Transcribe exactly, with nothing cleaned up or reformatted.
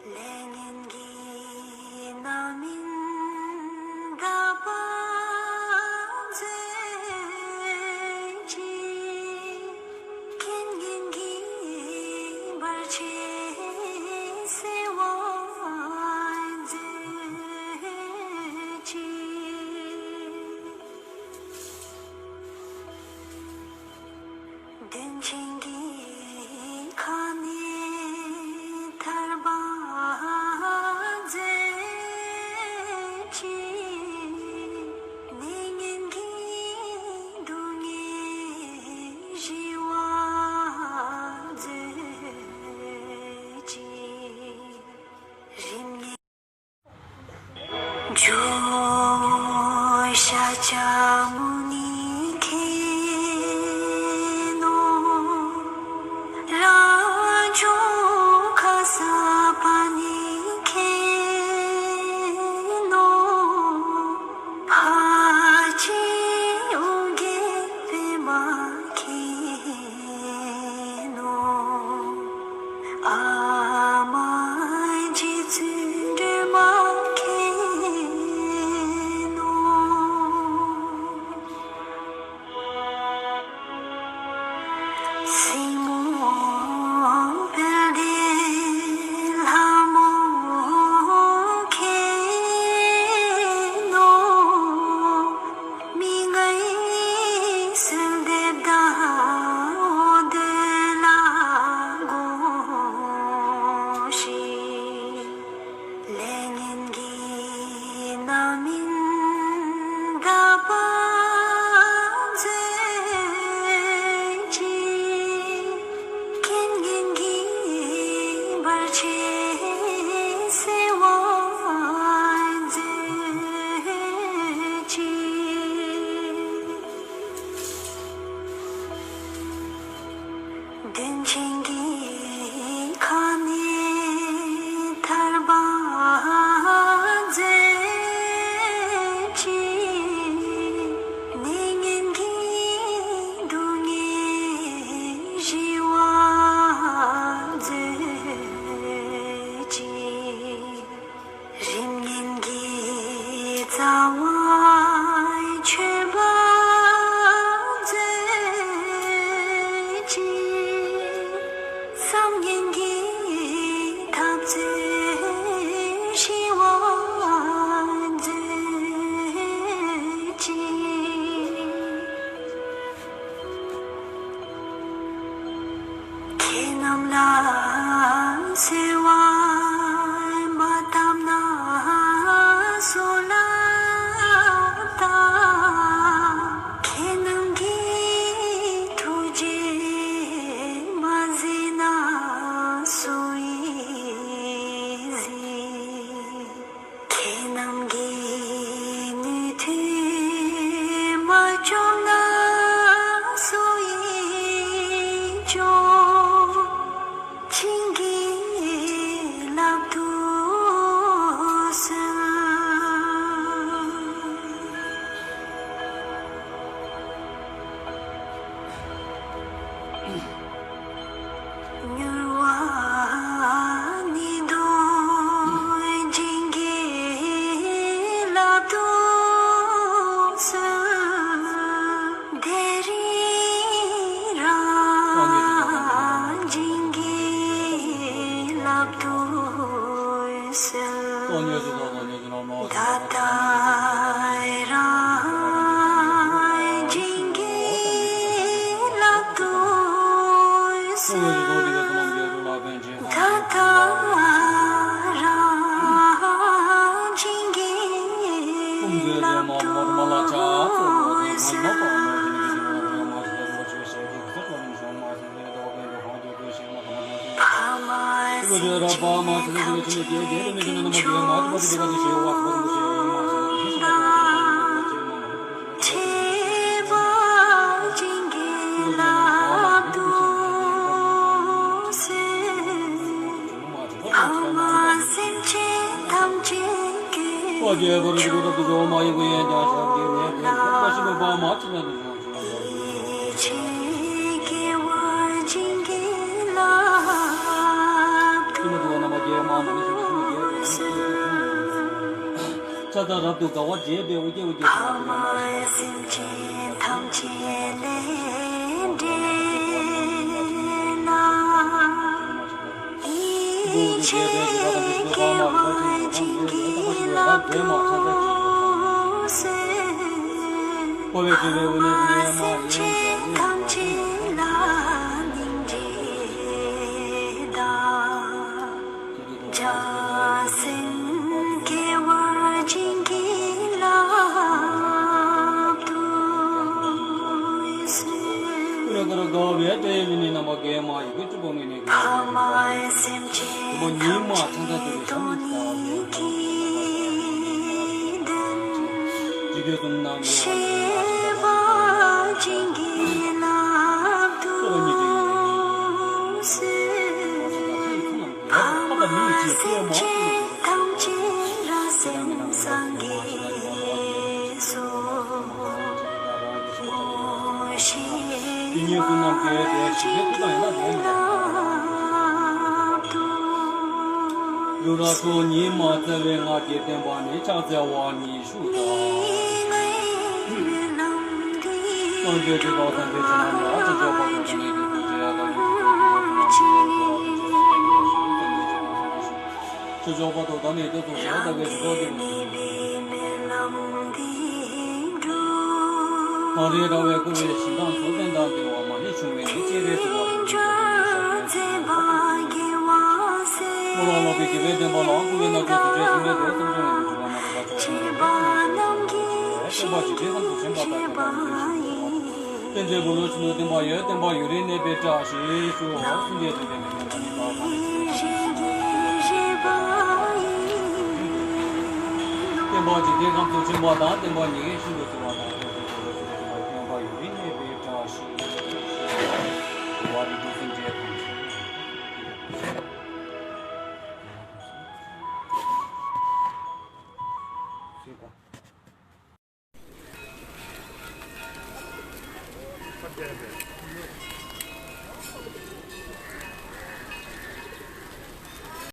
ལས་ངན་གྱིས་རྣམ་སྨིན་འདག་པ་མཛོད་ཅིག། རྐྱེན་ངན་གྱིས་བར་ཆད་སེལ་བ་མཛོད་ཅིག། གདོན་ཆེན་གྱི་ཁ་ནས་ཐར་པ་མཛོད་ཅིག། ནད་ངན་གྱི་སྡུག་བསྔལ་ཞི་བ་མཛོད་ཅིག། རིམ་གཉིས། ཇོ་བོ་ཤཱཀྱ་མུ་ནི་མཁྱེན་ནོ། རཱ་ཇོ་ཁ་སརྤ་ཎི་མཁྱེན་ནོ། ཕར་ཕྱིན་ཨོ་རྒྱན་པདྨ་མཁྱེན་ནོ། ཨ་མ་རྗེ་བཙུན་སྒྲོལ་མ་མཁྱེན་ནོ། སྲིང་མོ་དཔལ་ལྡན་ལྷ་མོ་མཁྱེན་ནོ། མི་ངའི་གསོལ་འདེབས་དང་འོ་དོད་ལ་དགོངས་ཤིག། ལས་ངན་གྱིས་རྣམ་སྨིན་འདག་པ་མཛོད་ཅིག། རྐྱེན་ངན་གྱིས་བར་ཆད་སེལ་བ་མཛོད་ཅིག། གདོན་ཆེན་གྱི་ཁ་ནས་ཐར་པ་མཛོད་ཅིག། ནད་ངན་གྱི་སྡུག་བསྔལ་ཞི་བ་མཛོད་ཅིག། རིམ་གཉིས་ཀྱི་རྩ་བ་ཆོད་པ་མཛོད་ཅིག། བསམ་ངན་གྱི་འཐབ་རྩོད་ཞི་བ་མཛོད་ཅིག། ཁྱེད་རྣམས་ལ་གསོལ་བ་མ་བཏབ་ན་སུ་ལ་བཏབ། ཁྱེད་རྣམས་ཀྱི་ཐུགས་རྗེ་མ་གཟིགས་ན་སུ་ཡིས་གཟིགས། ཁྱེད་རྣམས་ཀྱི་ནུས་མཐུ་མ་བཅོམ་ན་སུ་ཡིས་བཅོམ། བྱིན་གྱིས་བརླབ་ཏུ་གསོལ། མྱུར་བ་ནི་གདོན་བྱིན་གྱིས་བརླབ་ཏུ་གསོལ། དེ་རིང་རང་བྱིན་གྱིས་བརླབ་ཏུ་གསོལ། ད་ལྟ་རང་བྱིན་གྱིས་བརླབ་ཏུ་གསོལ། ད་ལྟ་རང་ ཆ་ཚང་རབ་ཏུ་དགའ་བ་བརྗེད་པའི་འུ་སྐྱེ་འུ་སྐྱེ་ཕ་མ་སེམས་ཅན་ཐམས་ཅད་ལས་འབྲས་ལ། ཡིད་ཆེས་དགེ་བ་བྱིན་གྱིས་བརླབ་ཏུ་གསོལ། འཁོར་བའི་སྤྱི་བོའི་དབུས་ན་སེམས་ཅན་ཐམས་ཅད་ལ་སྙིང་རྗེ་དང་། བྱང་སེམས་དགེ་བ་བྱིན་གྱིས་བརླབ་ཏུ་གསོལ། ཀུན་ནས་དགའ་བའི་ལྟས་ངན་ནི་རྣམ་པ་བརྒྱད་མ་ཡི་གེ་བཅུ་པོ་ངེས་ནས། ཕ་མ་སེམས་ཅན་ཐམས་ཅད་དོན་གཉིས་ཀྱི་དོན། ཇི་སྐད་གསུངས་ན། བྱིན་གྱིས་བརླབ་ཏུ་གསོལ། ཕ་མ་སེམས་ཅན་ཐམས་ཅད་རང་སེམས་སངས་རྒྱས་སོ། ཇི་སྙེད་སུ་རྣམས་ཀྱི་དེ་ཞིག་ལས་ཐུབ་པ་ཡིན་ལ་དེ་ནི། རུ་ར་སོ་ཉི་མ་རྩེ་བའི་སྔགས་ཀྱི་བསྟན་པ་ནི་ཕྱག་འཚལ་བ་ཉི་ཤུ་དང་། སངས་རྒྱས་ཀྱི་བསྟན་པ་དེ་ཕྱི་ནང་ལ་ཕྱི་ཕྱོགས་པ་དང་ནི་དེ་ཚོ་ཇི་ཡ་དང་། ཕྱི་ཕྱོགས་པ་དང་ད་ནི་དེ་ཚོ་ཇི་ཡ་དང་གི་ཕྱི་ཕྱོགས་ཀྱི། གངས་རིའི་ར་བས་བསྐོར་བའི་ཞིང་ཁམས་སུ་བསྟན་དང་འདུལ་བ་མ་ལུས་འབྱུང་བའི་གནས། སྤྱན་རས་གཟིགས་དབང་ཕྱུག་མཛད་པ་དགེ་བ་སེམས། སྨོན་ལམ་ལོག་པའི་དགེ་བའི་བསྟན་པ་ལ་བསྐུལ་བའི་རྣལ་འབྱོར་སུ་བྱོན་ཞིང་ནས་དེ་བསམ་བྱུང་བའི་ལུས་ཀྱི་བླ་མ་རིག་པ་ཆོས་ཀྱི་བསྟན་པ་ཇི་བཞིན་དུ་བྱོན་པ་དང་། བསྟན་འཛིན་བུ་ལོན་ཆེན་མོའི་བསྟན་པ་ཡོད། བསྟན་པ་ཡུན་རིང་གནས་པའི་བཀྲ་ཤིས་ཤོག། གསུང་གི་དོན་དེ་ནི་བསྟན་པ་ནི་བཀའ་དང་། བསྟན་པ་འཇིག་རྟེན་ཁམས་སུ་ཕྱིན་པ་དང་། བསྟན་པ་ཉིད་ཀྱིས་ཤིན་ཏུ་གསལ་བ་དང་། བསྟན་པ་ཡུན་རིང་གནས་པའི་བཀྲ་ཤིས་ཤོག། འགྲོ་བ་རིགས་དྲུག་སེམས་ཅན་ཐམས་ཅད།